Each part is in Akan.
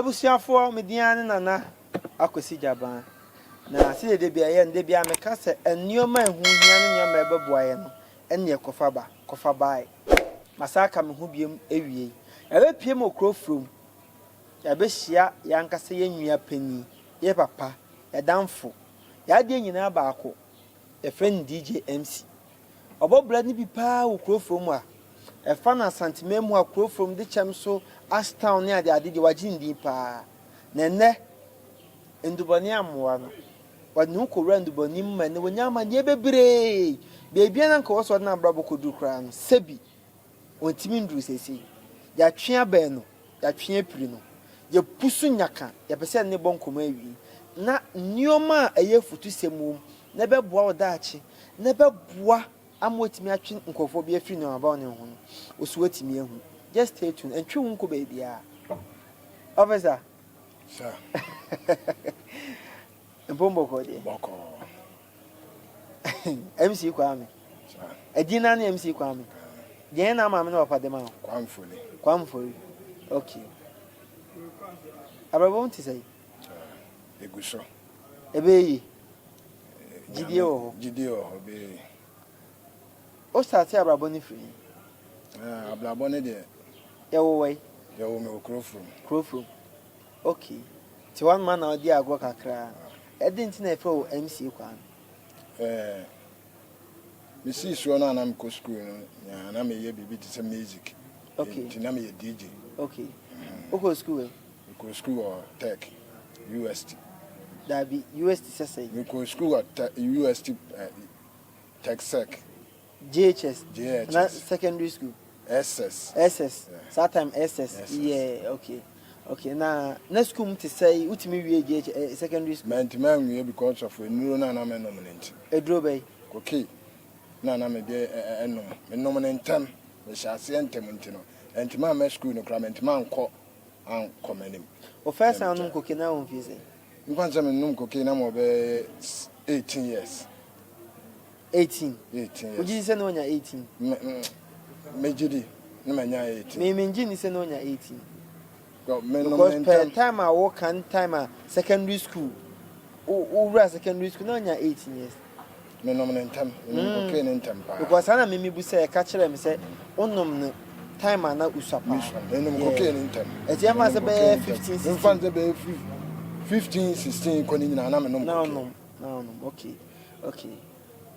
Abusuafoɔ, me din ara ne Nana Akwasi Gyabaa. Na sɛdeɛ da biara yɛ no, da biara meka sɛ nneɛma a ɛho hia ne nneɛma a ɛbɛboa yɛn no, ɛnneɛ kɔfa ba, kɔfa bae. Masan aka me ho biom awiei. Yɛabɛpue mu wɔ kuro foforɔ mu. Yɛabɛhyia yɛn ankasa yɛn nua panin, yɛn papa, yɛn adamfo, yɛn adeɛ nyinaa baako. Yɛfrɛ no DJ MC. Ɔbɔ bra no bi paa wɔ kuro foforɔ mu a. Ɛfa no Asanteman mu a kuro foforɔ mu de kyɛm so, Ashtown ne adeade deɛ wagye ne din paa. Na ɛnnɛ, nnubɔne ammoa no. Ɔde ne ho kɔwura nnubɔne mu ma ɛnnɛ wanya amanneɛ bebree. Baabi a na anka ɔwɔ sɛ ɔde n'abrabɔ kɔduru koraa no, sɛbi ɔntumi nnuru seesei. Yɛatwe abɛn no, yɛatwe apiri no. Yɛpu so nyaka, yɛpɛ sɛ yɛne no bɔ nkɔmmɔ awie. Na nneɛma a ɛyɛ afutusɛm wom na ɛbɛboa wo daakye, na ɛbɛboa ama woatumi atwe nkurɔfoɔ bi afiri nneɛma bɔne ho no, wo so woatumi ahu. Just stay tuned, ntwe wo nkɔ baabiara. Officer. Sir. Mpom bɔkɔɔ deɛ. Bɔkɔɔ. MC Kwame. Sir. Ɛdin na ne MC Kwame. Deɛ na maame na papa de ma wo. Kwamfori. Kwamfori. Okay. Abrabɔ mu te sɛ yi. Egu so. Ɛbɛyɛ yie. Gyidie wɔ hɔ. Gyidie wɔ hɔ bɛyɛ yie. O starte abrabɔ no firi he? Abrabɔ no deɛ. Yɛwo wɔ he? Yɛwo me wɔ Kurofurom. Kurofurom. Okay. Nti hɔ noma na wodi agorɔ kakra. Ɛdɛn nti na yɛfrɛ wo MC Kwame? Eh, mesii soɔ no a na mekɔ sukuu no, nyaa na meyɛ biribi te sɛ music. Okay. Nti na meyɛ DJ. Okay. Wokɔ sukuu wɔ he? Mekɔɔ sukuu wɔ Tech, UST. Daabi, UST sɛ sɛn? Mekɔɔ sukuu wɔ Tech, UST, eh, Tech Sec. JHS. JHS. Na secondary school. SS. SS. Yeah. Saa time SS. SS. Yeah, okay. Okay, na na school mu te sɛ wotumi wie JH eh, secondary school. Mantumi anwie because of nnuro no a na menom no nti. Aduro bɛyi? Koke na na mede ɛnom. Menom no ntɛm. Mehyɛ aseɛ ntɛm nti no. Antumi amma school no koraa, mantumi ankɔ ankɔ m'anim. Wo first time nom koke na wo mfie sɛn? Mfa sɛ menom koke na mewɔ bɛyɛ 18 years. 18. 18 years. Wogye di sɛ na onya 18? Megye di na manya 18. Me mengye ni sɛ na onya 18. Menom Because per time a woka ne time a secondary school wowura secondary school na onya 18 years. Menom ne ntɛm. Menom koke ne ntɛm paa. Because saa na me mebu sɛ ɛka kyerɛ me sɛ wonom no time a na usua paa. Menom koke ne ntɛm. Ɛti ɛmfa sɛ bɛyɛ 15 16. Mfa sɛ bɛyɛ 15 16 kɔ ne nyinaa na menom koke. Na wonom na wonom okay okay.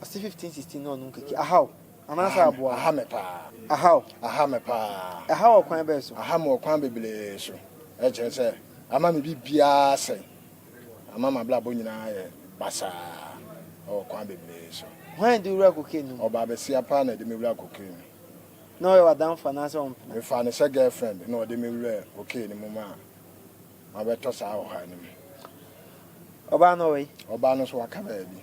Ɔse 15 16 na ɔnom keke. Ahaw anaasɛ aboa? Aha me paa. Ahaw. Aha me paa. Ɛhaw wɔ kwan bɛɛ so? Aha me wɔ kwan bebree so. Ɛkyerɛ sɛ ama me biribiara sɛe. Ama m'abrabɔ nyinaa yɛ basaa wɔ kwan bebree so. Hwan de wura cocaine no mu? Ɔbaa basia paa na ɛde me wura cocaine mu. Na ɔyɛ w'adamfo anaasɛ wo mpena? Mefaa no sɛ girlfriend na ɔde me wuraa cocaine no mu maa mabɛtɔ saa ɔhaw no mu. Ɔbaa no ɔwɔ he? Ɔbaa no nso waka baabi.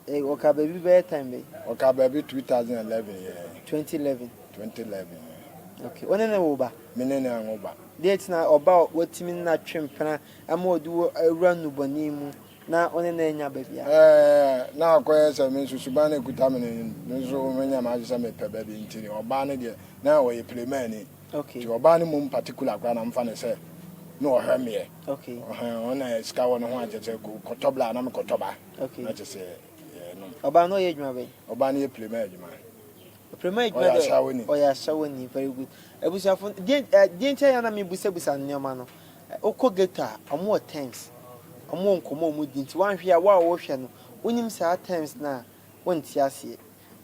Eh, ɔka baabi bɛyɛ time bɛyi? Ɔka baabi 2011 yɛ. 2011. 2011 yɛ. Okay, wo ne ne wo ba? Me ne ne anwo ba. Deɛ nti na ɔba a watumi ne no atwe mpena ama ɔde wo awura nnubɔne mu na wo ne no anya ba biara? Ɛɛ, na akɔyɛ sɛ me nso suban no ekuta me no, me nso menya m'adwene sɛ mepɛ ba bi nti ɔbaa no deɛ na ɔyɛ pilemani. Okay. Nti ɔbaa no mmom particular koraa na mfa no sɛ na ɔhwɛ meɛ. Okay. Ɔhɛn, ɔna sika wɔ ne ho a kyerɛ sɛ kɔtɔ bla na mekɔtɔ ba. Okay. Na kyerɛ sɛ yɛnom. Ɔbaa no ɔyɛ adwuma bɛn? Ɔbaa no yɛ pilema adwuma. Pilema adwuma Ɔyɛ dɛ ahyɛwoni. Ɔyɛ ahyɛwoni, very good. Abusuafo, deɛ eh, deɛ nti a yɛ na mebusabusa nneɛma no, wokɔ ghetto a, wɔn wɔ terms, wɔn wɔ nkɔmmɔ a wɔn di, nti woanhwɛ a, wo a wohwɛ no, wonim saa terms no a, wonte aseɛ.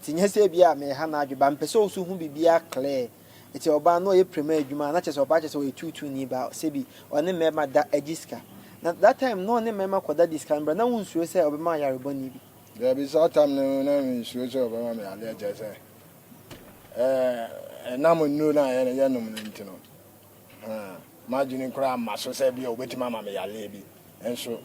Nti nyɛ sɛ ebi a meha n'adwe, ba mpɛ sɛ wo nso hu biribiara clear. Nti ɔbaa no ɔyɛ prema adwuma a, na kyerɛ sɛ ɔbaa kyerɛ sɛ ɔyɛ tuutuuni ba, sɛbi ɔne mmarima da agye sika. Na that time na ɔne mmarima kɔda di sika no bra, na wonsuro sɛ ɔbɛma yare bɔne bi? Dabi, saa time no na mensuro sɛ ɔbɛma me yareɛ, kyerɛ sɛ ɛɛ ɛnam nnuro no a yɛnom no nti no, m'adwene koraa mma so sɛ bi a ɔbɛtumi ama me yareɛ bi. Nso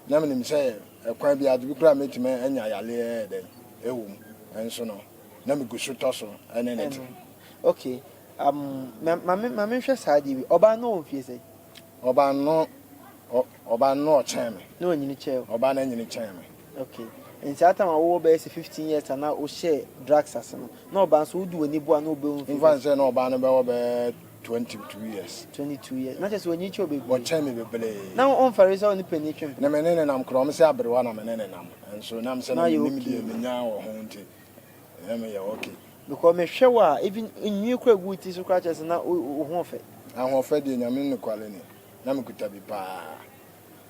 na menim sɛ ɛkwan bi ade bi koraa mɛtumi anya yareɛ dɛn ɛwɔ mu, nso no na megu so tɔ so ɛne ne te. Okay, ma ma me ma menhwɛ saa adeɛ bi. Ɔbaa no wɔ mfie sɛn? Ɔbaa no ɔbaa no ɔkyɛn me. Na ɔnyini kyɛn wo? Ɔbaa no anyini kyɛn me. Okay, nti saa time a wowɔ bɛyɛ sɛ 15 years a na wohyɛ drugs ase no, na ɔbaa nso wodi w'ani bo a na ɔbɛhu mfie Mfa nsɛ na ɔbaa no bɛwɔ bɛyɛ. 22 years. 22 years. Na kyerɛ sɛ ɔnyi kyɛ bebree. Ɔkyɛn me bebree. Na ɔmfɛre sɛ ɔne panin twe mpena. Na me ne ne nam korɔ, ɔmo sɛ aberewa na me ne ne nam. Nso nam sɛ na menim deɛ menya wɔ ho nti, na meyɛ okay. Because mehwɛ wo a, even nwi kora gu wo ti so koraa kyerɛ sɛ na wo ho ɔfɛ. Ahoɔfɛ deɛ Nyame nokware ni, na mekuta bi paa.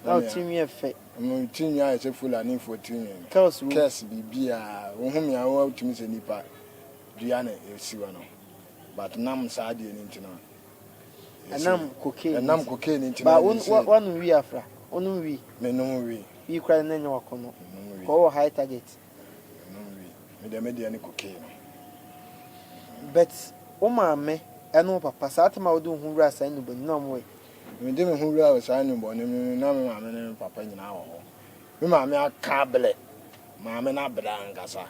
Na wo ti nwi yɛ fɛ. Me ti nwi ayɛ sɛ Fulanifoɔ ti nwi no. Curls wɔ mu. Curls biribiara, wohu me a wotumi sɛ nipa dua na esi hɔ no. But nam saa adeɛ no nti no. Ɛnam cocaine. Ɛnam cocaine nti na. Ba wo wanom wii afra. Wonom wii. Menom wii. Wii koraa na ɛnyɛ wakɔnɔ. Menom wii. Kɔ wɔ high target. Menom wii. Me deɛ me deɛ ne cocaine no. But wo maame ɛne wo papa saa tam a wode wo ho wuraa saa nnubɔne mu na wɔn wɔ he? Mede me ho wuraa saa nnubɔne mu no na me maame ne me papa nyinaa wɔ hɔ. Me maame aka abrɛ. Maame no abrɛ ankasa.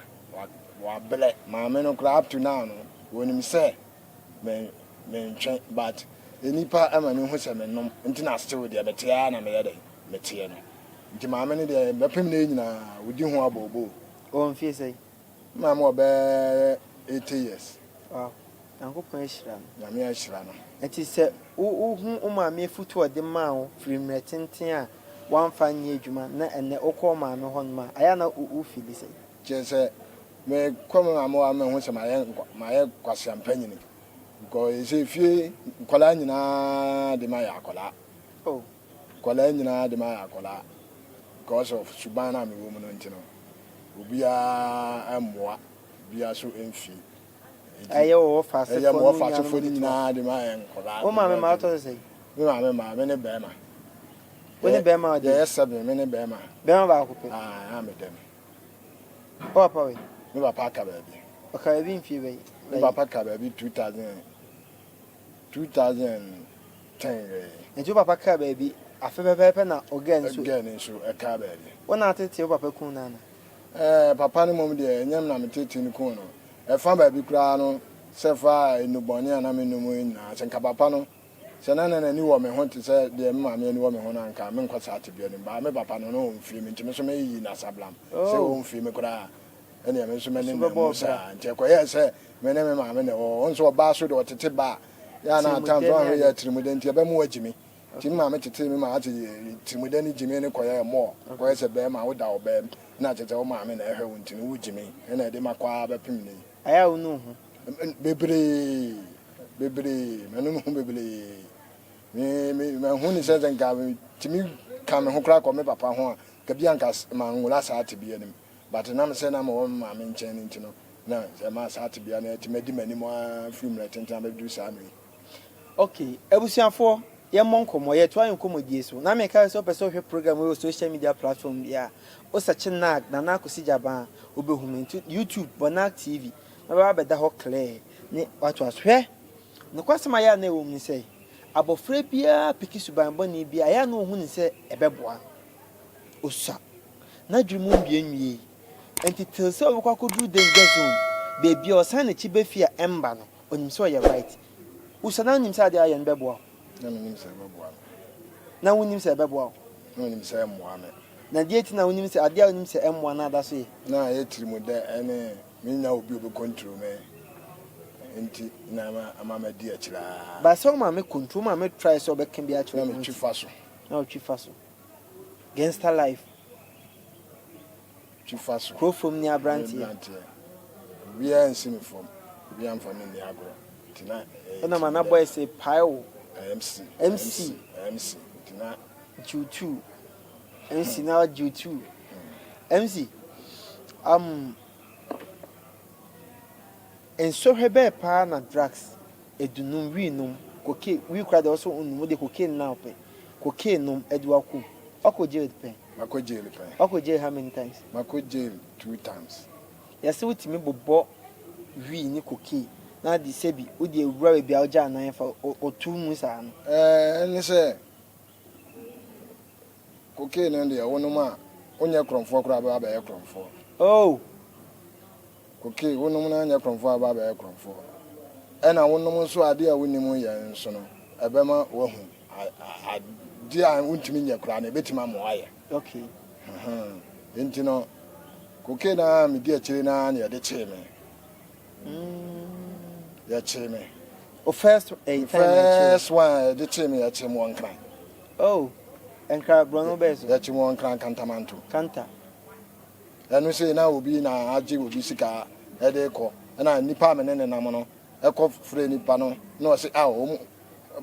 Wabrɛ. Maame no koraa up to now no, wɔnim sɛ me mentwe but nnipa ma no hu sɛ menom nti na still deɛ mete ara na meyɛ dɛn meteɛ no. Nti maame no deɛ bɛpem nnɛ yi nyinaa ɔdi ho abooboo. Ɔwɔ mfie sɛn? Me maame wɔ bɛyɛ 80 years. Wow. Nyankopɔn ahyira no. Nyame ahyira no. Nti sɛ wo wohu wo maame afutuo a ɔde maa wo firi mmerɛ tenten a woamfa anyɛ adwuma na ɛnnɛ wokɔ wo maame hɔ nom a, ayɛ a na wo wo feeli sɛn? Kyerɛ sɛ me kɔ me maame hɔ a mahu sɛ mayɛ mayɛ kwasea mpanyini because ɛsɛ fie nkwadaa nyinaa de mayɛ akwadaa. Oh. Nkwadaa nyinaa de mayɛ akwadaa because of suban no a mewɔ mu no nti no obiara mmoa obiara so mfie. Ɛyɛ wɔ wɔfa asefoɔ no wɔfa asefoɔ no nyinaa de ma yɛ nkɔla. Wo maame ma ɔtɔ sɛ sɛn? Me maame ma me ne bɛrima. Wo ne bɛrima ɔde? Yɛyɛ sɛben me ne bɛrima. Bɛrima baako pɛ? Ah, me dɛm. Wo papa wɛ? Me papa aka baabi. Ɔka baabi mfie bɛyi? Me papa ka baabi 2000 2010 yɛ. Nti wo papa kaa baabi afe pɛpɛɛpɛ na ɔgɛɛ nso? Ɔgɛɛ nso ɛkaa baabi. Wo na atete wo papa kun no ana? Ɛɛ, papa no mmom deɛ, ɛnyɛ me na metetee no kuu no. Ɛfa baabi koraa no, sɛ fa nnubɔne a na menom yi nyinaa, sɛ nka papa no, sɛ na na n'ani wɔ me ho te sɛ deɛ me maame ani wɔ me ho no a, anka menkɔ saa tebea no mu. But me papa no, na ɔmfiri me, nti me nso meyi no asablam. Sɛ ɔmfiri me koraa a, ɛnneɛ me nso mɛnenam mu saa. Nti ɛkɔyɛɛ sɛ me ne me maame na ɛwɔ hɔ. Wo nso ɔbaa so deɛ ɔtete ba a, yɛ a na at times woanhwɛ yie a, atirimude nti ɛbɛma woagyi me. Nti me maame tetee me ma ate tirimudɛ ne gyimii no kɔyɛɛ more, kɔyɛ sɛ bɛɛma woda ɔbaa mu na kyerɛ sɛ wo maame na ɛhwɛ wo nti no wo gyimi na ɛde ma kɔ ara bɛpem nnɛ yi. Ayɛ a wonu wo ho? Bebree, bebree, manu me ho bebree. Me, me, mahu ne sɛ sɛ nka metumi ka me ho koraa kɔ me papa ho a, nka bi a nka manwura saa tebea no mu. But nam sɛ na mewɔ me maame nkyɛn no nti no, na ɛma saa tebea no atumi adi m'anim ara firi mmerɛ tenten abɛduru saa mmerɛ yi. Ok abusuafoɔ yɛmmɔ nkɔmmɔ, yɛtoa yɛn nkɔmmɔdie so. Na meka sɛ wopɛ sɛ wohwɛ program wei wɔ social media platform bi a, wo search NAG, Nana Akosi Gyabaa a, wobɛhu me. Nti YouTube, bɔ NAG TV na bɛba abɛda hɔ clear ne watoa so. Hwɛ! Nokwasɛm a ɛyɛ a na ɛwɔ mu ne sɛ, abɔfra biara piki suban bɔne bi a, ɛyɛ a na ɔhu no sɛ ɛbɛboa no. Ɔsua. N'adwene mu nnue nwiei. Nti till sɛ ɔbɛkɔ akɔduru danger zone, baabi a ɔsan n'akyi ba fie a ɛmba no, Onim sɛ ɔyɛ right. Usa na wonim sɛ adeɛ a ayɛ no bɛboa wo? Na menim sɛ ɛbɛboa me. Na wonim sɛ ɛbɛboa wo? Na menim sɛ ɛmmoa me. Na deɛ nti na wonim sɛ adeɛ a wonim sɛ ɛmmoa no ada so yɛ? Na ayɛ tirimudɛ ɛne mennya obi a ɔbɛ control me nti na ama madi akyire ara. But sɛ wo maame control, wo maame try sɛ ɔbɛka bi akyerɛ wo. Na metwi fa so. Na wotwi fa so. Gangster life. Twi fa so. Kuro fam ni abranteɛ. Abranteɛ. Obiara nsi me fam. Obiara nfa me nni agorɔ. Nti na ɛyɛ Ɛna ma na boys pae wo. MC. MC. MC. Nti na. Gyew MC na gyew tu. MC. Um. Nsɔhwɛ bɛɛ paa na drugs edu nom wii nom cocaine wii koraa deɛ ɔsɛ onum wode cocaine na ɔpɛ cocaine nom ɛde wakɔ wakɔ jail pɛn. Makɔ jail pɛn. Wakɔ jail how many times? Makɔ jail 2 times. Yɛsɛ wotumi bobɔ wii ne cocaine na de sɛbi wode awura baabi a wogya anan fa ɔto mu saa no. Ɛɛ ne sɛ cocaine no deɛ wonom a wonyɛ korɔmfoɔ koraa bɛba bɛyɛ korɔmfoɔ. Oh. Cocaine wonom no anyɛ korɔmfoɔ a bɛba bɛyɛ korɔmfoɔ. Ɛna wonom nso adeɛ a wonim yɛ nso no ɛbɛma wahu adeɛ a wontumi nyɛ koraa no ɛbɛtumi ama woayɛ. Okay. Nti no cocaine a medi akyire no ara na yɛde kyee me. Yɛkyee me. O first ɛyi time a yɛkye wo. First one a yɛde kyee me yɛkyee me wɔ Nkran. Oh, Nkran borɔno bɛɛ so? Yɛkye me wɔ Nkran Kantamanto. Kanta. Ɛno sei na obi na agye obi sika ɛde kɔ ɛna nipa a me ne ne nam no ɛkɔ frɛ nipa no na ɔse ah wɔn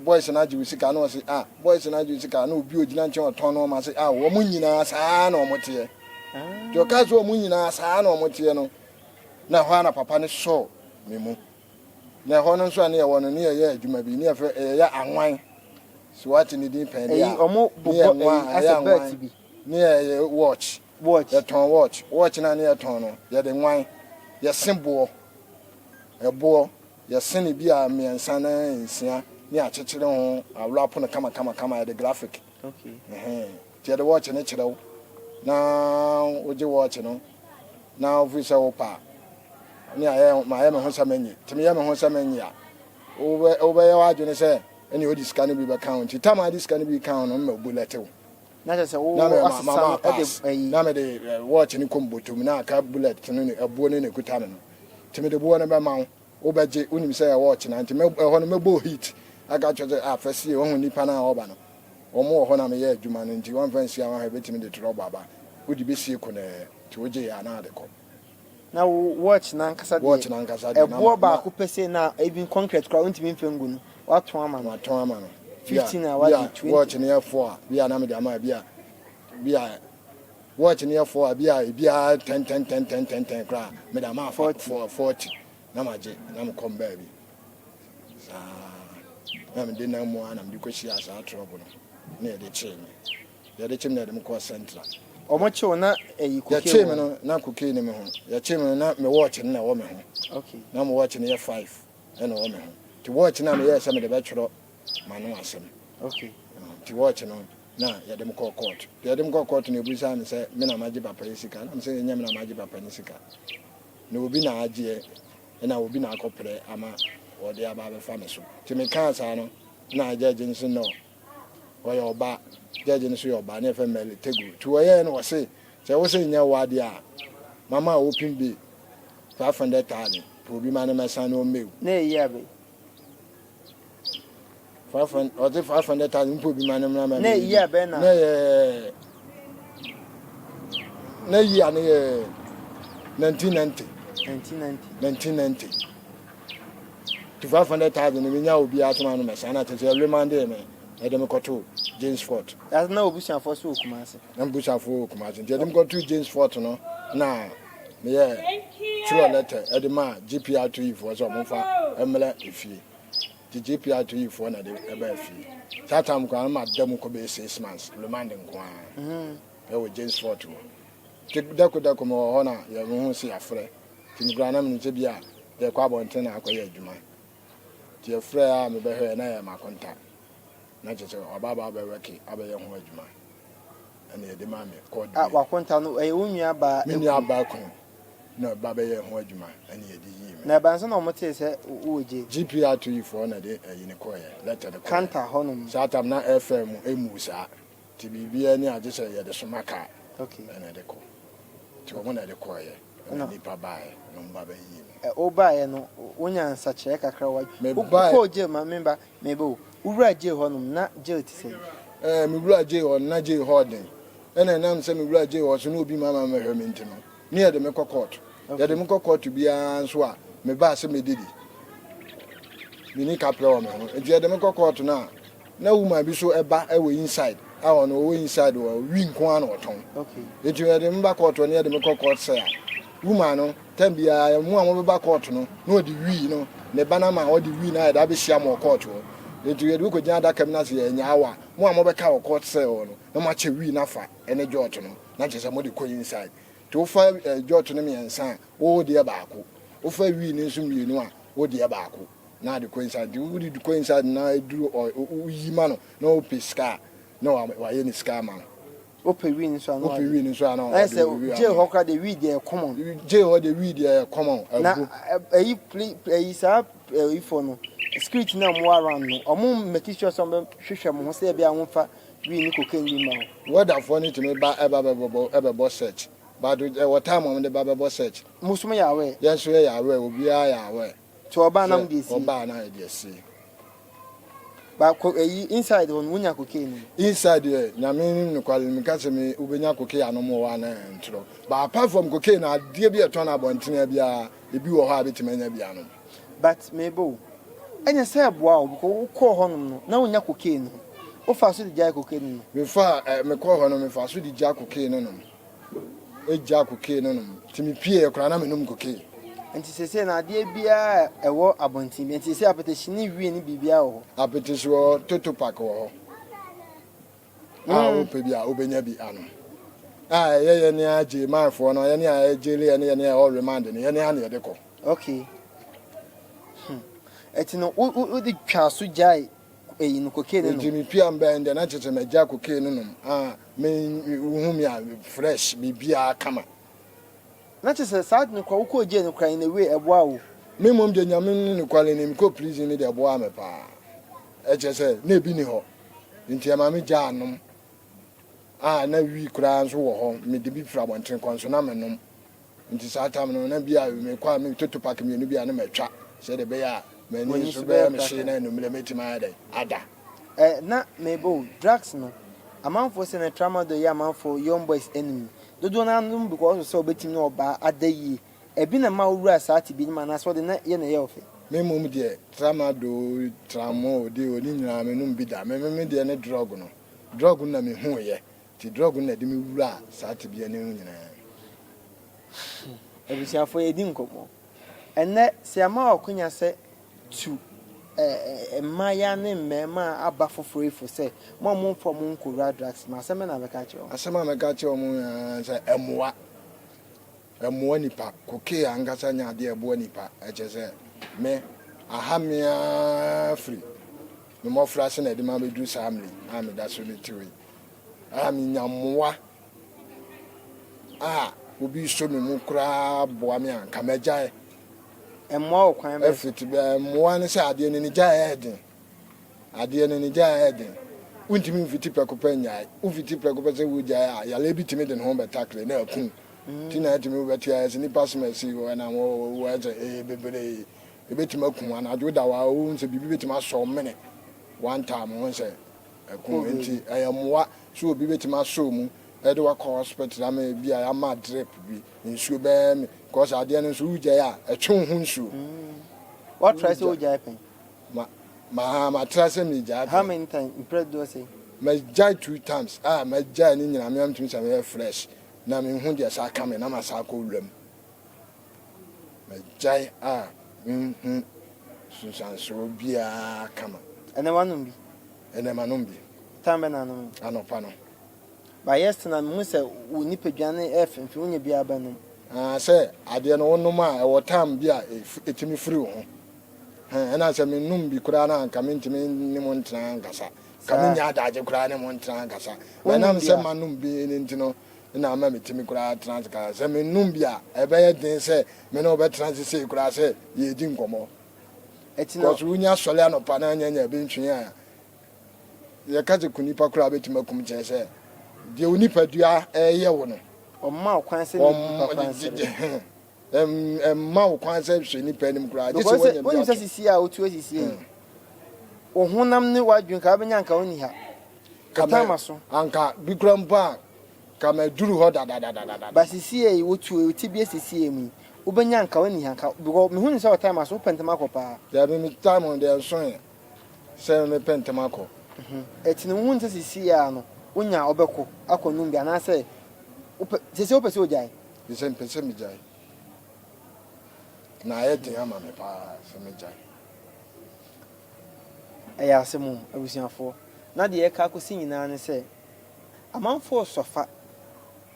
boys no agye wo sika na ɔse ah boys no agye wo sika na obi ogyina nkyɛn ɔtɔn no ɔma se ah wɔn nyinaa saa na wɔn teɛ nti ɔka sɛ wɔn nyinaa saa na wɔn teɛ no na ɛhɔ ara na papa no sɔɔ me mu na ɛhɔ no nso a ne yɛwɔ no ne yɛyɛ adwuma bi ne yɛfrɛ yɛyɛ anwan so wate ne din pɛn deɛ a ne yɛ nwan ɛyɛ anwan ne yɛyɛ watch Watch. Yɛtɔn watch. Watch no a ne yɛtɔn no, yɛde nwan, yɛse boɔ, ɛboɔ, yɛse no bi a mmiɛnsa na nsia ne yɛakyekyere ho awrapo no kamakamakama, yɛde graphic. Okay. Ɛhɛn. Nti yɛde watch no kyerɛ wo na wogye watch no na wofiri sɛ wopɛ a, ne ayɛ mayɛ me ho sɛ mennye. Nti meyɛ me ho sɛ mennye a, wobɛ wobɛyɛ w'adwene sɛ ɛne wode sika no bi bɛka ho. Nti tam a wode sika no bi ka ho no, mma bullet wo. Na kyerɛ sɛ wo Na me ma wasesa ma no de pass ayi. na mede eh, watch no kɔ me bɔtɔ mu na aka bullet no ne ɛboɔ no na ɛkuta me no nti mede boɔ no bɛma wo wobɛgye wonim sɛ ɛyɛ watch na nti mɛ ɛhɔ no mɛbɔ heat aka kyerɛ sɛ ah fa sie wahu nipa no a ɔba no wɔn wɔ hɔ na meyɛ adwuma no nti wɔmfa nsie a wahwɛ bɛtumi de trɔbɔ aba wode bɛsie konɛɛ nti wogye yɛ a na ade kɔ. Na wo watch no ankasa deɛ, Watch no ankasa deɛ na ɛboɔ ma baako pɛ sei na even concrete koraa wontumi mfa ngu no, woatɔn ama no. Matɔn ama no. Bi a 15 a bi wagye a 20. watch no yɛ four a bi a na mede ama bi a bi a watch no yɛ four a bi a ebiara ten ten ten ten ten ten koraa mede ama afa 40. four 40 na magye na mekɔ me baabi saa na mede nam mu a na mede kɔhyia saa trɔbo no na yɛde kyee me. Yɛde kye me na yɛde me kɔɔ Central. Wɔn kye wo na ɛyi cocaine Yɛkyee wɔ me no na cocaine ni me ho. Yɛkyee me no na me watch no na ɛwɔ me ho. Okay. Na me watch no yɛ five ɛna ɛwɔ me ho. Nti watch no a meyɛɛ sɛ mede bɛtwerɛ m'ano asɛm. Okay. Nti watch no na yɛde me kɔɔ court. Nti yɛde me kɔɔ court no yɛbisaa me sɛ me na magye papa yi sika. Na me sɛ ɛnyɛ me na magye papa no sika. Na obi na agyeɛ ɛna obi na akɔprɛ ama wɔde aba abɛfa me so. Nti mekaa saa no na judge no sɛ no. Ɔyɛ ɔbaa. Judge no nso yɛ ɔbaa, ne yɛfrɛ no Mary Tego. Nti wɔyɛɛ no wɔse sɛ wose nyɛ wo adeɛ a, mama wo open bail 500,000, pɛ obi ma no mɛsan na ɔmmɛwu. Na ɛyi abɛ. Ɔse 500,000 mpɛ obi ma no mmra ma Na ɛyi abɛ na. Na yɛ na yi a ne yɛ 1990. 1990. 1990. Nti 500,000 no menya obiara sɛ ma no mɛsan na kyerɛ sɛ remandee me ɛde me kɔtoo James Fort. That's na obusuafoɔ so wɔ Kumasi. Na mbusuafoɔ wɔ Kumasi nti ɛde me kɔtoo James Fort no na meyɛ twerɛ letter ɛde maa GPR2 foɔ sɛ ɔmo mfa mmrɛ efie. Nti GPR2 foɔ na ɛde ɛbaa fie. Saa time koraa no mada mu kɔ bɛyɛ 6 months remand nko ara ɛwɔ James Fort hɔ. Nti dako dako mewɔ hɔ na yɛhu sɛ yɛafrɛ. Nti me koraa na menim sɛ bi a yɛkɔ abɔnten na akɔyɛ adwuma. Nti yɛfrɛɛ a mebɛhwɛɛ na ɛyɛ m'akonta. Na kyerɛ sɛ waba aba abɛwɛke abɛyɛ ho adwuma. Ɛna yɛde maa me kɔɔ Ah, Dubai. w'akonta no ɛyɛ wo nua baa Me nua ekunu? baa kunu na ɔba bɛyɛɛ ho adwuma ɛna yɛde yii me. Na ɛbaa sɛ na wɔn tee sɛ wowɔ jail? GPR2 foɔ na ɛde ayi no kɔeɛ, letter no kɔeɛ. Kanta hɔnom. Saa tam na FM ɛmuu saa. Nti biribiara ni a gye sɛ yɛde soma kaa Okay. ɛna ɛde kɔ. Nti wɔn na ɛde kɔeɛ. Ɛna nnipa baeɛ na wɔn ba bɛyii me. Ɛ, wobaeɛ no, wonyaa nsakyeraɛ kakra wɔ Me wo, baeɛ. wokɔɔ jail ma me ba, meba o. Wowuraa jail hɔnom, na jail te sɛn? Ɛɛ, mewuraa jail hɔ no, na jail hɔ ɔden. Ɛna ɛnam sɛ mewuraa jail hɔ so na obi mma mammɛhwɛ me nti no, ne yɛde me kɔ kɔɔto. Yɛde me kɔ kɔɔto biara nso a, mebaa sɛ mɛdidi. Menni kaprɛ wɔ me ho. Nti yɛde me kɔ kɔɔto no a, Na woman bi so ba wɔ inside a ɔno ɔwɔ inside wɔ wi nko ara na ɔtɔn. Nti yɛde me ba court no yɛde me kɔ court sɛ a woman no time biara mo a mobɛba court no na ɔde wi no ne ba no ama ɔde wi no ayɛ de abɛhyia mo wɔ court hɔ. Nti yɛde wo kɔgyina adaka mu na sɛ yɛanya awa mo a mobɛka wɔ court cell hɔ no na moakyɛ wi no afa ne jot no na kyerɛ sɛ mode kɔ inside. Nti wofa jot no mmiɛnsa a wo deɛ baako, wofa wi no nso mmienu a wo deɛ baako. Na ade kɔ inside nti wode kɔ inside na eduru ɔ woyi ma no na ɔpɛ sika a na wayɛ ne sika ama no. Wopɛ wii nso a na wopɛ wii nso a na ɔde wii ama. Jail hɔ koraa deɛ wii deɛ ɛyɛ common. Jail hɔ deɛ wii deɛ ɛyɛ common abu. Na ɛyi pli ɛyi saa ɛyi fo no security na ɔmo wɔ around no ɔmo make sure sɛ ɔmo bɛ hwehwɛ mo ho sɛ ɛbɛyɛ a ɔmo nfa wii ne cocaine bi mma wo. Warderfoɔ no tumi ba ɛba bɛbɔ ɛbɛbɔ search but ɛwɔ time a ɔmo de ba bɛbɔ search. Mo nso mo yɛ aware. Yɛn nso yɛyɛ aware obiara yɛ aware. Nti ɔbaa na Sɛ mo de asie? ɔbaa na yɛde asie. Ba ko eyi inside hɔ no wonya cocaine no? Inside deɛ Nyame nim nokware no meka sɛ me wobɛnya cocaine anom wɔ hɔ a na ɛntorɔ. But apart from cocaine no adeɛ bi a ɛtɔn abɔntene biara ebi wɔ hɔ a bɛtumi anya bi anom. But meba o, ɛnyɛ sɛ ɛboa wo because wokɔɔ hɔnom no na wonnya cocaine no, wofaa so de gyae cocaine no nom? Mefaa eh, mekɔɔ hɔ no mefaa so de gyaa cocaine no nom. Egyaa cocaine no nom. Nti mepieeɛ koraa na menom cocaine. Nti seesei no adeɛ biara a ɛwɔ abɔnten biara, nti seesei apetehye ne wii ne biribiara wɔ hɔ? Apetehye wɔ hɔ, Toto Park wɔ hɔ a wopɛ bi a wobɛnya bi anom. A ɛyɛ yɛne a Gyeemanfoɔ no, yɛne a ɛgyele yɛne yɛne a ɛwɔ remand no, yɛne a na yɛde kɔ. Okay. Hmm. Ɛti no, wode twaa so gyae eyi no cocaine no nom? Nti mepia mbɛn deɛ na kyerɛ sɛ magya cocaine no nom a me wohu me a fresh biribiara kama. Na kyerɛ sɛ saa ade no koraa wokɔɔ jail no koraa in a way ɛboaa wo? Me mmom deɛ Nyame ne nokware ni mekɔɔ prison no deɛ ɛboaa me paa. Ɛkyerɛ sɛ na ebi ni hɔ nti ɛma me gyaa nom a na wii koraa nso wɔ hɔ mede bi firi abɔnten kɔ nso na menom. Nti saa tam no na bi a mekɔ a metoto pack mmienu bi a na matwa sɛdeɛ ɛbɛyɛ a m'ani nso bɛyɛ me hyee na anwummerɛ mɛtumi ayɛ dɛn ada. Eh na meba o, drugs no amanfoɔ sɛ na tramadol yɛ amanfoɔ young boys enemy dodoɔ no ara nom because of sɛ wɔbɛtumi ne ɔbaa ada yie ɛbi na ɛma wowura saa tebea no mu anaasɛ wɔde na yɛ na ɛyɛ wo fɛ? Me mmom deɛ tramadol, tramol deɛ o ne nyinaa menom bi da, me me deɛ ne drug no, drug no na mehuuiɛ Nti drug no na ɛde me wuraa saa tebea no mu nyinaa. Abusuafoɔ yɛdi nkɔmmɔ. Ɛnnɛ sɛ yɛama wo akwanya sɛ tu mmaayewa ne mmarima a aba foforɔ yi fo sɛ mo a momfa wɔn nkɔwura drugs mu, asɛm bɛn na wobɛka akyerɛ wɔn? Asɛm a mɛka akyerɛ wɔn nyinaa ne sɛ ɛmmoa. Ɛmmoa nipa. Cocaine ankasa nyɛ adeɛ a ɛboa nipa. Ɛkyerɛ sɛ me, aha me ara firi me mmɔfraase na ɛde me abɛduru saa mmerɛ yi a meda so mete hɔ yi. A menya mmoa a obi sɔ me mu koraa boa me a, nka mɛgyae. Mmoa wɔ kwan bɛn so? Ɛfiti bɛ mmoa ne sɛ adeɛ no ne gyae ɛyɛ den. Adeɛ no ne gyae ɛyɛ den. Wontumi mfiti prɛko pɛ nnyae. Wofiti prɛko pɛ sɛ wogyae a, yareɛ bi tumi de ne ho bɛtakle na aku. Nti na ɛtumi wobɛte ayɛ sɛ nipa som asi hɔ ɛnam hɔ wɔ ɛsɛ ee bebree. Ebetumi aku anadwo da hɔ a wohu sɛ biribi betumi asɔ wo mene one time wohu sɛ Ɛko nti ɛyɛ mmoa sɛ obi bɛtumi asɔ wo mu de wo akɔ hospital ama ebi a yɛama drip bi nsuo bɛyɛ me because adeɛ no nso wogyae a ɛtwe wo ho nsuo. Wa try sɛ wogyae pɛn? Ma ma ma try sɛ megyae pɛn. How many times? Mprɛ dodoɔ sɛn? Magyae two times a magyae ne nyinaa me ara metumi sɛ meyɛ fresh na menhu deɛ saa ka me na masan akɔ wura mu. Magyae a menhu nsunsuansoɔ biara kama. Ɛnɛ woanom bi? Ɛnɛ manom bi. Time bɛn na anom? Anɔpa no. But yesterday na mehu sɛ wo nipadua no ɛfemfem, wonya biara bɛnom. Ah, sɛ adeɛ no wonom a ɛwɔ time bi a ɛtumi firi wo ho. Ɛna sɛ menom bi koraa no a anka mentumi ne mo ntena ankasa. Nka mennya adagye koraa ne mo ntena ankasa. But ɛnam sɛ manom bi no nti no, na ama metumi koraa tena ase kasa. Sɛ mennom bi a, ɛbɛyɛ den sɛ me ne wo bɛtena ase sei koraa sɛ yɛredi nkɔmmɔ. Because wonya sɔre anɔpa na anya nya bi ntwe a, yɛka sɛ ku nipa koraa bɛtumi akum kyerɛ sɛ deɛ wo nipadua ɛyɛ wo no. Ɔmma wo kwan sɛ ne nipa koraa nsere. Ɛmma wo kwan sɛ hwɛ nipa anim koraa. Gye sɛ woanya bi Wonim sɛ sisi a wotu asisi yi, wo honam ne w'adwene ka wobɛnya anka wonni ha. Kama so. Anka bi koraa mpo a Ka maduru hɔ dadadadada. But sisiei yi wotu wo ti bia sisiei mu yi wobɛnya nka wonni ha nka because mehu no sɛ wo time aso wopɛ ntɛm akɔ paa. Dabi me time no deɛ ɛnso ɛ sɛ mepɛ ntɛm akɔ. Ɛti no wohu no sɛ sisiei ara no wonya a wobɛkɔ akɔ nom bi anaasɛ wopɛ sesiei wopɛ sɛ wogyae? Sesei mepɛ sɛ megyae na ayɛ den ama me paa sɛ mɛgyae. Ɛyɛ asɛm o abusuafoɔ na deɛ ɛka akɔsi nyinaa ne sɛ Amanfoɔ resɔ fa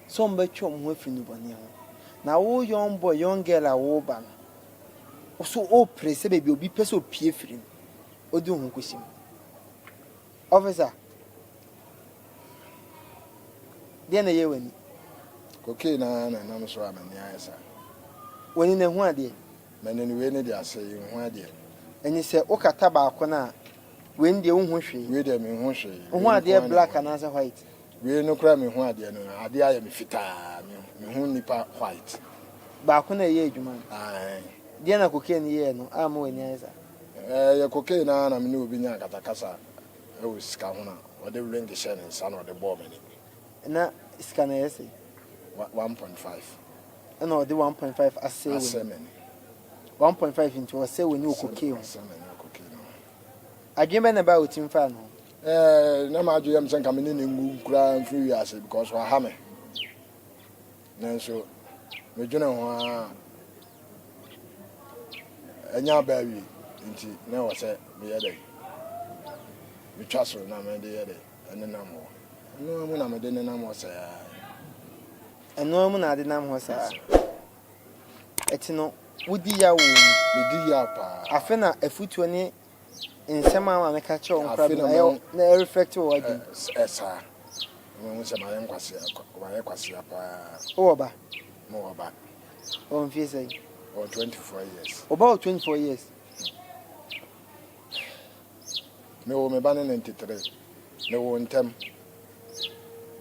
sɛ wɔbɛtwe wɔn ho afiri nnubɔne ho. Na wo young boy, young girl a woreba no, wo so worepere sɛ baabi a obi pɛ sɛ opue firi no, wode wo ho kɔsi mu. Officer, deɛ na ɛyɛ w'ani? Cocaine ara na ɛnam so a m'ani ayɛ saa. W'ani no ɛho adeɛ? M'ani no wei ne deɛ asɛe, nhu adeɛ. Ɛne sɛ wokata baako no a, Wei no deɛ wonhu hwee. Wei deɛ menhu hwee. Wohu adeɛ black anaasɛ white? Wei no koraa menhu adeɛ no, adeɛ ayɛ me fitaa, mehu nipa white. Baako na ɛyɛ adwuma no? Ae. Deɛn na cocaine yɛɛ no a ama w'ani ayɛ saa? Ɛyɛ cocaine ara na me ne obi nyaa akasakasa wɔ sika ho na ɔde ring hyɛɛ ne nsa na ɔde bɔɔ m'ani. Na sika no ɛyɛ sɛn? 1.5. Ɛna ɔde 1.5 asɛe w'ani? Asɛe m'ani. 1.5 nti ɔsɛe w'ani wɔ cocaine ho? Asɛe m'ani wɔ cocaine ho. Adwene bɛn na ɛbaa wo tirim faa ne ho? Ɛɛ, na m'adwene yɛ me sɛ nka me ne no nwu koraa mfiri wiase because waha me. Nanso medwene ho ara ɛnyɛ aba awie nti na ɛwɔ sɛ meyɛ dɛ metwa so na mede yɛ dɛ ɛnenam hɔ. Ɛno ara mu na mede nenam hɔ saa. Ɛno ara mu na ade nam hɔ saa. Ɛte no, wodi yaw wɔ mu. Medi yaw paa. Afe na afutuo ne nsɛm a maame ka kyerɛ wo nkora bi no na ɛreflect wɔ w'adwene. Ɛsaa. Mahu sɛ mayɛ nkwasea, mayɛ kwasea paa. Wowɔ ba? Mewɔ ba. Ɔwɔ mfie sɛn? Ɔwɔ 24 years. Wo ba wɔ 24 years? Mewoo me ba no 93. Mewoo ntɛm.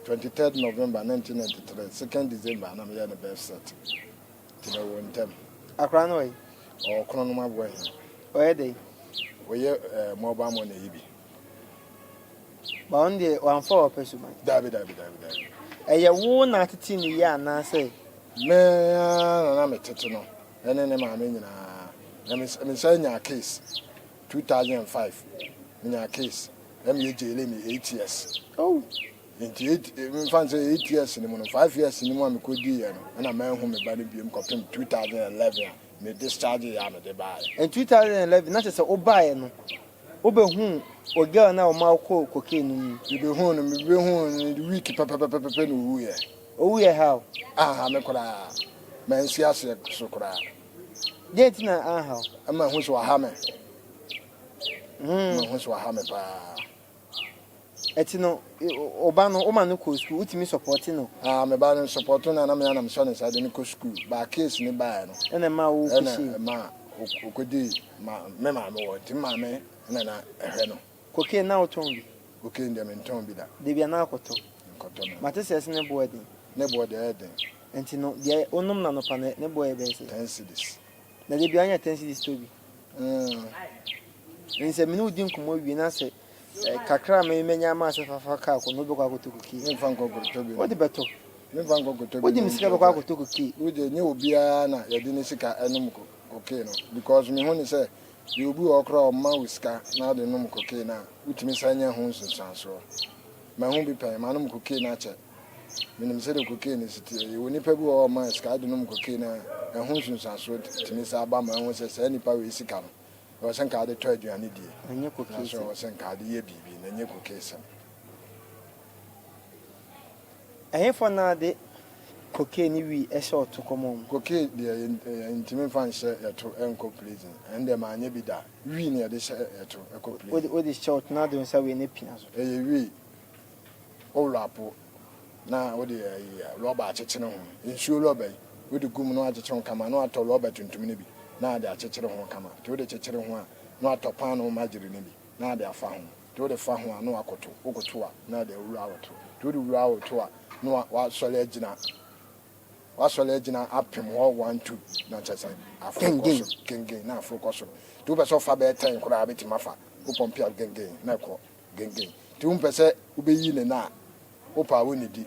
23rd November 1993, 2nd December na meyɛɛ ne birth cert. Nti mewoo ntɛm. Akwadaa no wɔ he? Ɔwɔ Kronom Aboahia. Ɔyɛ dɛn? Ɔyɛ eh, mobile money yi bi. Ba ɔno deɛ wamfa ɔpɛ suban. Dabi dabi dabi dabi. Ɛyɛ wo na atete ne yie anaasɛ? Me ara na na metete no ɛne ne maame nyinaa. Na me mesan nyaa case 2005 menyaa case na meyɛ jaile me 8 years. Oh. Nti eight memfa no sɛ 8 years no mu no 5 years no mu a mekɔdiiɛ no ɛna manhu me ba no biom kɔpem 2011 a me discharge yɛ a mede baeɛ. In 2011 na kyerɛ sɛ wobaeɛ no wobɛhuu o girl no a ɔma wokɔɔ cocaine no mu? Mebɛhuu no mebɛhuu no week pɛpɛpɛpɛpɛ na ɔwuiɛ. Ɔwuiɛ how? Anha me koraa. Mansi aseɛ so koraa. Deɛn nti na anha wo? Ɛma hu sɛ waha me. Ɛma hu sɛ waha me paa. Ɛti no, wo ba no, woma no kɔ sukuu, wotumi sɔpɔte no? Ah, me ba no sɔpɔte no a na me ara na mesɔ ne nsa de no kɔ sukuu. But case no baeɛ no, Ɛna ɛmaa wo ɛna kɔhyɛɛ mu? ɛmaa ɔkɔdii ma me maame hɔ. Nti me maame na na ɛhwɛ no. Cocaine na wotɔn bi? Cocaine deɛ mentɔn bi da. Dabi anaa akɔtɔ? Menkɔtɔ no. Mate sɛ ɛse ne boɔ yɛ den. Ne boɔ deɛ ɛyɛ den. Nti no, deɛ wonom no anɔpa no, ne boɔ yɛ bɛyɛ sɛn? Ten cedis. Na dabi a wonya ten cedis tɔ bi? Mm. Nti sɛ me ne wo di nkɔmmɔ wie na sɛ Kakra a me menya ama sɛ fafa kaa kɔ no wobɛkɔ akɔtɔ kokie. Memfa nkɔ nkɔtɔ bi. Wode bɛtɔ. Memfa nkɔ nkɔtɔ bi. Wode me sika bɛkɔ akɔtɔ kokie. Wode nyɛ obiara na yɛde ne sika nom kokie no because mehu ne sɛ deɛ obi wɔ hɔ koraa ɔma wo sika na wode nom kokie no a wotumi san nya ho nsunsuansoɔ. Mahu bi pɛn, manom kokie no akyɛ. Menim sɛdeɛ kokie no si teɛ. Yɛwɔ nipa bi wɔ hɔ a ɔma sika wode nom kokie no a ɛho nsunsuansoɔ tumi san ba ma ɛhu sɛ saa nipa wei sika no Ɛwɔ sɛ nka wode tɔ aduane die. Ɛnyɛ kokeesɛm. Nanso ɛwɔ sɛ nka wode yɛ biribi, na ɛnyɛ kokeesɛm. Ɛhefa na ade cocaine ne wii hyɛ ɔto kɔma wɔn? Cocaine deɛ yɛntumi mfa nhyɛ yɛto nkɔ prison. Ɛno deɛ manyɛ bi da. Wii na yɛde hyɛ yɛto kɔ prison. Wode hyɛ ɔto na ade wo nsa wei no apia so. Ɛyɛ wii. Wo wrapo na wode rɔba akyekyere ho. Nsuo rɔba yi, wode gu mu na woakyekyere ho kama na woatɔ rɔba tuntum no bi na ade akyekyere ho kama. Nti wode kyekyere ho a, na woatɔ paanoo magyere no bi na ade afa ho. Nti wode fa ho a na woakoto. Wokoto a na ade awura wo to. Nti wode wura wo to a na woasɔre agyina woasɔre agyina apem hɔ one two na kyerɛ sɛ aforo kɔ soro gengen na aforo kɔ soro. Nti wopɛ sɛ wofa bɛyɛ ten koraa a wobɛtumi afa. Wopɔmpe a gengen na ɛkɔ. Gengen. Nti wompɛ sɛ wobɛyi ne nan a, wopɛ a wonnidi.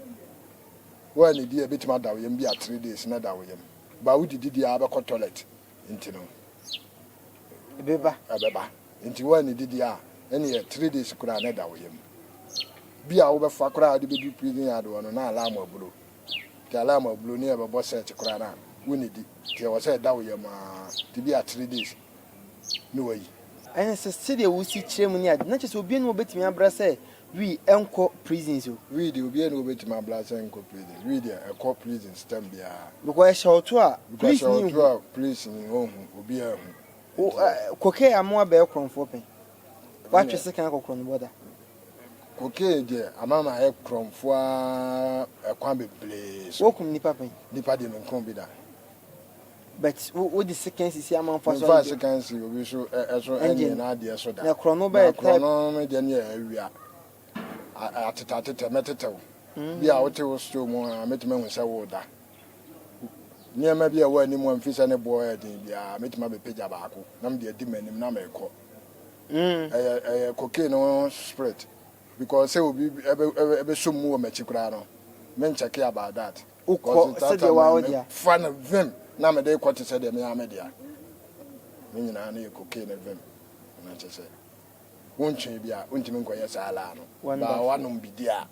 Woannidi a ɛbɛtumi ada wo yam bi a 3 days na ɛda wo yam. But wodidi deɛ a wobɛkɔ toilet nti no Ɛbɛba. ɛbɛba. Nti woannidi deɛ a ɛneɛ 3 days koraa na ɛda wo yam. Bi a wobɛfa koraa a wode bɛduru prison yard hɔ no na alarm aburo. Nti alarm aburo ne yɛbɛbɔ search koraa no a wonnidi. Nti ɛwɔ sɛ ɛda wo yam ara. Nti bi a 3 days ne wayi. Ɛne sɛ sɛdeɛ wosi kyerɛ mu ne ade na kyerɛ sɛ obiara ni hɔ obɛtumi abra sɛ wii ɛnkɔ prisons o. Wii deɛ obiara ni hɔ obɛtumi abra sɛ ɛnkɔ prisons. Wii deɛ ɛkɔ prisons time biara. Because ɛhyɛ wo to a Because police ɛhyɛ ni wo to nhu. a police ni ɔnhu, obiara nhu. Wo ɛ cocaine ama wabɛyɛ korɔmfoɔ pɛn? Woatwe sekan akɔ korɔnobɔ da? Cocaine deɛ ama mayɛ korɔmfoɔ ara ɛkwan bebree so. Woakum nipa pɛn? Nipa deɛ menkum bi da. But wo wode sekan sisi amanfoɔ so Memfaa ayɛ bi. sekan nsi obi so ɛso Ɛngye ɛnyɛ n'adeɛ so da. Na korɔno Na bɛyɛ type. korɔno no deɛ ne yɛ awia. Atetɛ atetɛ mɛtetɛ wo. Bi a wote wo store mu a mɛtumi ahu sɛ woda. Nneɛma bi a ɛwɔ anim a mfi sɛ ne boɔ yɛ den biara, mɛtumi abɛpagya baako na mede adi m'anim na merekɔ. Ɛyɛ ɛyɛ cocaine ho spirit because sɛ obi ɛbɛ ɛbɛ ɛbɛsɔ mu wɔ m'akyi koraa no, menkyɛke about that. Wokɔ Because that sɛdeɛ time waa no wo dea. mefa no vim na mede rekɔ te sɛ deɛ me ara me dea. Ne nyinaa no yɛ cocaine vim na kyerɛ sɛ wontwee bi a wontumi nkɔyɛ saa laa no. Baa Wonderful. woanom bi di a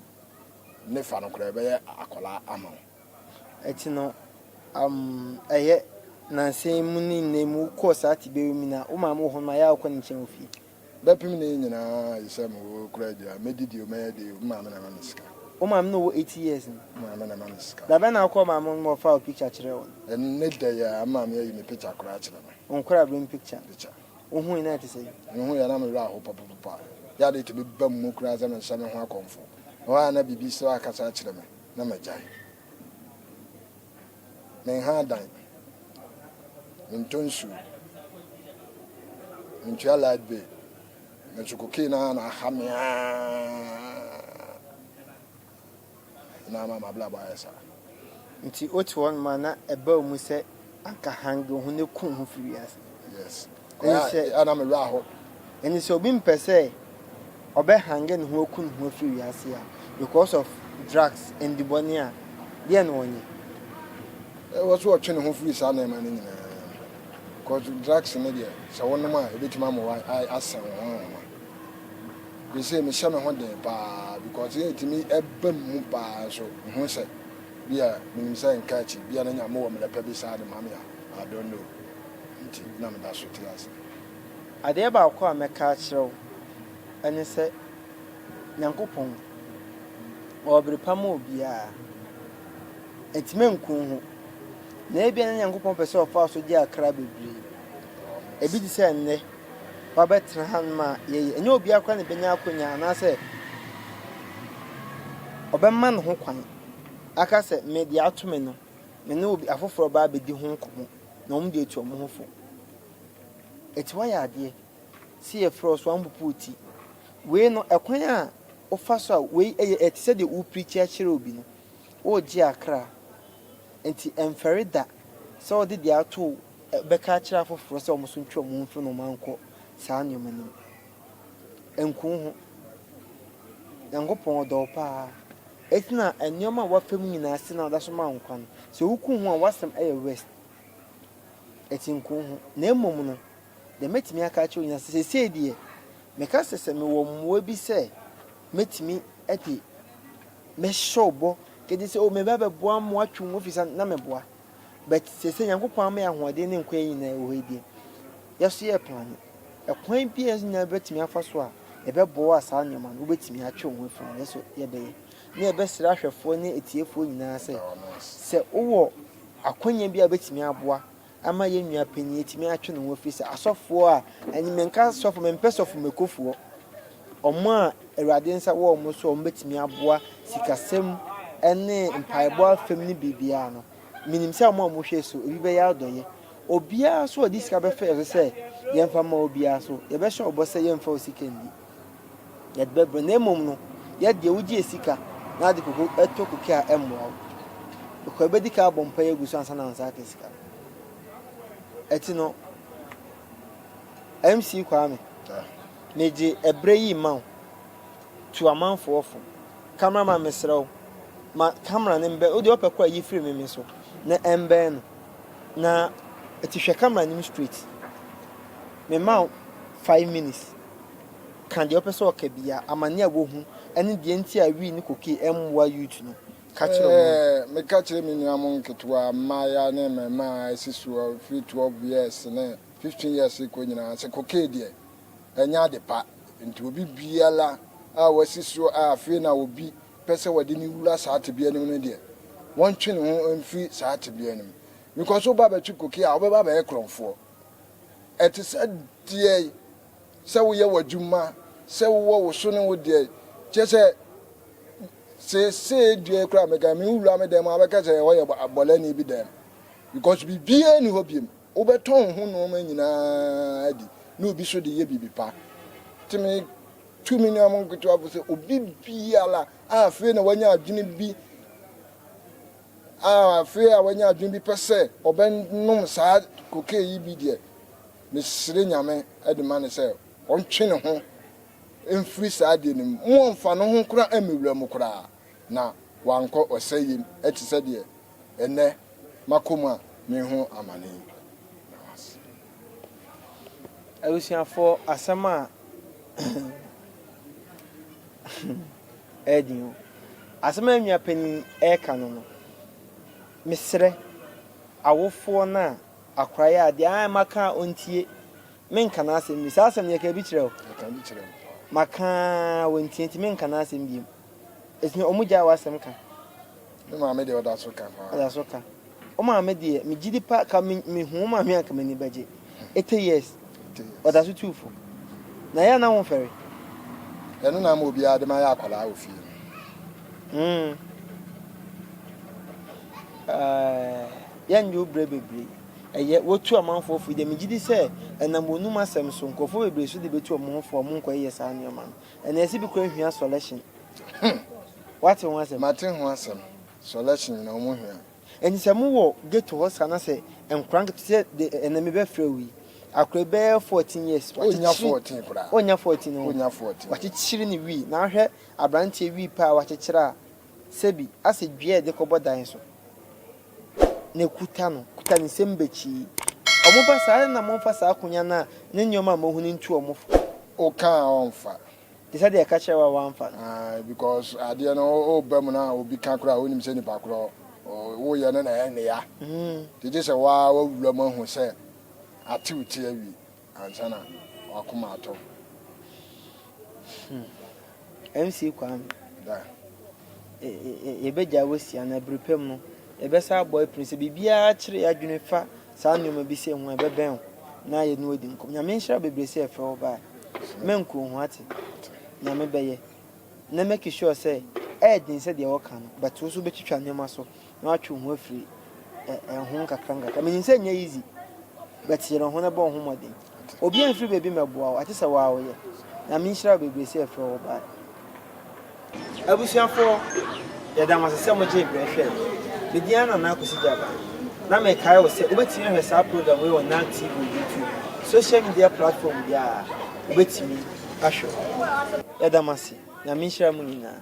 ne fa no koraa ɛbɛyɛ akwadaa ama wo. Ɛti no um ɛyɛ nansa yi mu ne nnɛ yi mu wokɔɔ saa tebea wei mu no a, wo maame wɔ hɔ nom a ɛyɛ a wokɔ ne nkyɛn wɔ fie? Bɛpem nnɛ yi nyinaa yi sɛ mewɔ kura deɛ a mɛdidi o mɛyɛ deɛ o me maame na ɛma me sika. Wo maame na ɔwɔ 80 years no? Me maame na ɛma me sika. Da bɛn na wokɔɔ maame hɔ nom ma ɔfaa wo picture kyerɛɛ wo no? Ɛnnɛ da yi ara me maame ayi me picture koraa akyerɛ me. Wo nkorabere mu picture? Picture. Wohui no a ɛte sɛn? Mehui a na me werɛ ahow papapapa. Yɛ a na ɛtumi ba mu koraa sɛ menhyɛ me ho akɔmfo. Ɛhɔ a na biribi srɛ akasa akyerɛ me na magyae. Menha adan, mentɔ nsuo, mentua light bill, nanso cocaine no ara na aha me ara na ama m'abrabɔ ayɛ saa. Nti wote hɔ nom a na ɛba wo mu sɛ anka hange wo ho na ku wo ho firi wiase? Yes. Ɛne sɛ, Ɛyɛ a na me werɛ aho. Ɛne sɛ obi mpɛ sɛ ɔbɛ hange ne ho aku ne ho afiri wiase a because of drugs, ndubɔne a, deɛn na ɔnyɛ? Ɛwɔ sɛ ɔtwe ne ho firi saa nneɛma no nyinaa mu. Because drugs no deɛ, sɛ wonom a, ɛbɛtumi ama wo asɛn wo ho nhoma. Seesei mehyɛ me ho den paa because ɛtumi ɛba mu paa nso mehu sɛ bi a menim sɛ nka akyi bi a na Nyame wɔ mmerɛ pa bi saa de ma me a, I don't know. Nti na meda so te ase. Adeɛ baako a mɛka akyerɛ wo ne sɛ Nyankopɔn ɔwɔ bere pa ma obiara, enti mɛnku wo ho. Na ebia na Nyankopɔn pɛ sɛ ɔfa wo so gye akra bebree. Ebi te sɛ nnɛ, woabɛtena hanom a yɛyɛ. Ɛnyɛ obiara koraa na ebenya akonya anaasɛ ɔbɛma ne ho kwan aka sɛ me deɛ ato me no, me ne obi afoforɔ ba abɛdi ho nkɔmmɔ na wɔn de atu wɔn ho fo. Enti woayɛ adeɛ sɛ yɛfrɛ wo so woampopo wo ti. Wei no, ɛkwan a wofa so a wei ɛyɛ ɛte sɛ deɛ wopreakyi akyerɛ obi no, woregye akra. Enti ɛmfɛre da sɛ wode deɛ ato wo bɛka akyerɛ afoforɔ sɛ wɔn nso ntwe wɔn ho mfiri na wɔn ankɔ saa nneɛma no mu. Nku wo ho. Nyankopɔn ɔdɔ wo paa. Enti na nneɛma a woafa mu nyinaa se na ɔda so ma wo nkwa no, sɛ woku wo ho a w'asɛm yɛ worst. Enti nku wo ho. Na mmom no, deɛ mɛtumi aka akyerɛ wo nyinaa sɛ seesei deɛ, meka sɛ sɛ mewɔ mmoa bi sɛ mɛtumi de mɛhyɛ wo bɔ kɛde sɛ o meba bɛboa mo atwe wo afiri sa na meboa. But seesei Nyankopɔn ama yɛ ahoɔden ne nkwa yi nyinaa ɛwɔ hɔ yi deɛ, yɛso yɛ plane. Ɛkwan bi a yɛn nyinaa bɛtumi afa so a yɛbɛboa saa nneɛma no, wobɛtumi atwe wo ho afiri ho, yɛso yɛbɛyɛ. Na yɛbɛsrɛ ahwɛfoɔ ne atiefoɔ nyinaa sɛ, sɛ wowɔ akwanya bi a wobɛtumi aboa ama yɛn nua panyin atumi atwe ne ho afiri sɛ asɔfoɔ a, ɛne menka sɔfo, mempɛ sɔfo mɛkofoɔ, wɔn a Awurade nsa wɔ wɔn so a wɔbɛtumi aboa sikasɛm ne mpaebɔ afam ne biribiara no, menim sɛ wɔn a wɔhwɛ so, ebi bɛyɛ adɔyɛ. Obiara so a ɔde sika bɛfa yɛn so sɛ yɛmfa mma obiara so, yɛbɛhyɛ ɔbɔ sɛ yɛmfa wo sika nni. Yɛde bɛbrɛ. Na mmom no, yɛ deɛ wogye sika na ade koko ɛtɔ koke a ɛmmoa wo. Because ɛbɛdi ka abɔ mpaeɛ agu so ansa na nsa aka sika no. Ɛti no, MC Kwame, megye ɛberɛ yi ma wo. Tu amanfoɔ fo. Cameraman mesrɛ wo, ma camera no mbɛ, wode ɔpɛ kɔ a yi firi me me so na ɛmbɛn no. Na ɛti hwɛ camera no mu straight. Mema wo 5 minutes. Ka deɛ wopɛ sɛ ɔka biara, amane a wohu ne deɛ nti a wii ne cocaine ɛmmoa youth no. Ka kyerɛ wɔn. Meka kyerɛ me nua mo nketewa, mmayewa ne mmarimaa a ɛsi soɔ firi 12 years ne 15 years rekɔ nyinaa sɛ cocaine deɛ ɛnyɛ ade pa. Nti obi biara a wasi soɔ a afei na obi pɛ sɛ wɔde ne wura saa tebea no mu no deɛ, wɔntwe ne ho mfiri saa tebea no mu. Because woba abɛtwe cocaine a, wobɛba abɛyɛ korɔmfoɔ. Ɛte sɛ deɛ sɛ woyɛ w'adwuma, sɛ wowɔ wo so ne wo deɛ, kyerɛ sɛ seesei dua yi koraa meka me wura me dan mu abɛka sɛ ɛhɔ yɛ bɔlɛni bi dan because biribiara ni hɔ biem. Wobɛtɔn wo ho nneɛma nyinaa adi na obi so de yɛ biribi pa. Nti me tu me nua mo nketewa fo sɛ obi biara a afei na wanya adwene bi A afei a wanya adwene bi pɛ sɛ ɔbɛnom saa cocaine yi bi deɛ, mesrɛ Nyame de ma no sɛ ɔntwe ne ho mfiri saa adeɛ no mu, mo ɔmfa ne ho koraa mmɛwura mu koraa, na wankɔ ɔsɛeɛ mu te sɛ deɛ ɛnnɛ makɔ mu a merehu amane yi. Meda wo ase. Abusuafoɔ, asɛm a ɛyɛ den o. Asɛm a nua panin reka no no, mesrɛ awofoɔ no a akora yɛ adeɛ a maka a ɔntie, menka n'asɛm bi. Saa asɛm no yɛka bi kyerɛ o. Yɛka bi kyerɛ mo paa. Maka a wɔntie nti menka n'asɛm biom. Ɛsɛ wɔn gyae w'asɛm ka. Me maame deɛ ɔda so ka paa. Ɔda so ka. Wo maame deɛ megye di pa ka me mehu wo maame anka m'ani bɛgye. 80 years. Ɔda so tu fo. Na yɛ na wo mfɛre. Ɛno na ama obiara de ma yɛ akwadaa wɔ fie no. Mm. Uh, yɛnyɛ wo berɛ bebree. Ɛyɛ wotu amanfoɔ fo deɛ megye di sɛ ɛnam wɔnum asɛm so nkurɔfoɔ bebree so de bɛtu wɔn ho fo a wɔn nkɔyɛ saa nneɛma no. Ɛna ɛsɛ bi kora hia solution. Wate ho asɛm? Mate ho asɛm. Solution na wɔn hia. Ɛnti sɛ mowɔ ghetto hɔ saa na sɛ nkora nketewa sɛ de ɛnɛ mebɛfrɛ wo yi akora bɛyɛ 14 years Ɔnnya 14 koraa. Ɔnnya 14 no. Ɔnnya 14. Wakyekyere ne wii na ahwɛ aberanteɛ wii paa a wakyekyere a sɛbi asɛ dua a yɛde kɔbɔ dan so na ekuta no kuta ne nsam bɛkyii. Ɔmo ba saa na momfa saa akonya no a ne nneɛma a moahu no ntu ɔmo fo. Woka a ɔmfa. Te sɛ deɛ ɛka kyerɛ wo a woamfa no. Aye because adeɛ no woba mu na obi ka koraa a wonim sɛ nipa korɔ woyɛ no na ɛyɛ ne ya. Nti gye sɛ woaa wawura mu ahu sɛ ate wo ti awie ansa na wakoma atɔ. Hmm. MC Kwame. Da. Yɛbɛgya wo asi anaa bere pa mu no yɛbɛsa abɔ apini sɛ biribiara kyerɛ yɛn adwene fa saa nneɛma bi sɛ ho a ɛbɛbɛn wo na yɛne wo adi nkɔmmɔ. Nyame nhyira wo bebree sɛ yɛfrɛ wo bae. Mɛnku wo ho ate. Nyame bɛyɛ. Na make sure sɛ ɛyɛ den sɛ deɛ wɔka no but wo nso wobɛtwitwa nneɛma so na watwe wo ho afiri ɛho nkakra nkakra. Menim sɛ ɛnyɛ easy but yere wo ho na bɔ wo ho mmɔden. Obiara mfiri baabi mmɛboa wo ate sɛ wo ara woyɛ. Nyame nhyira wo bebree sɛ yɛfrɛ wo bae. Abusuafoɔ, yɛda mo ase sɛ mogyee berɛ hwɛɛ me. Me din ara Nana Akwasi Gyaban. Na mekae wo sɛ wobɛtumi ahwɛ saa program wei wɔ Nag TV wɔ YouTube, social media platform biara wobɛtumi ahwɛ. Yɛda mo ase. Nyame nhyira mo nyinaa.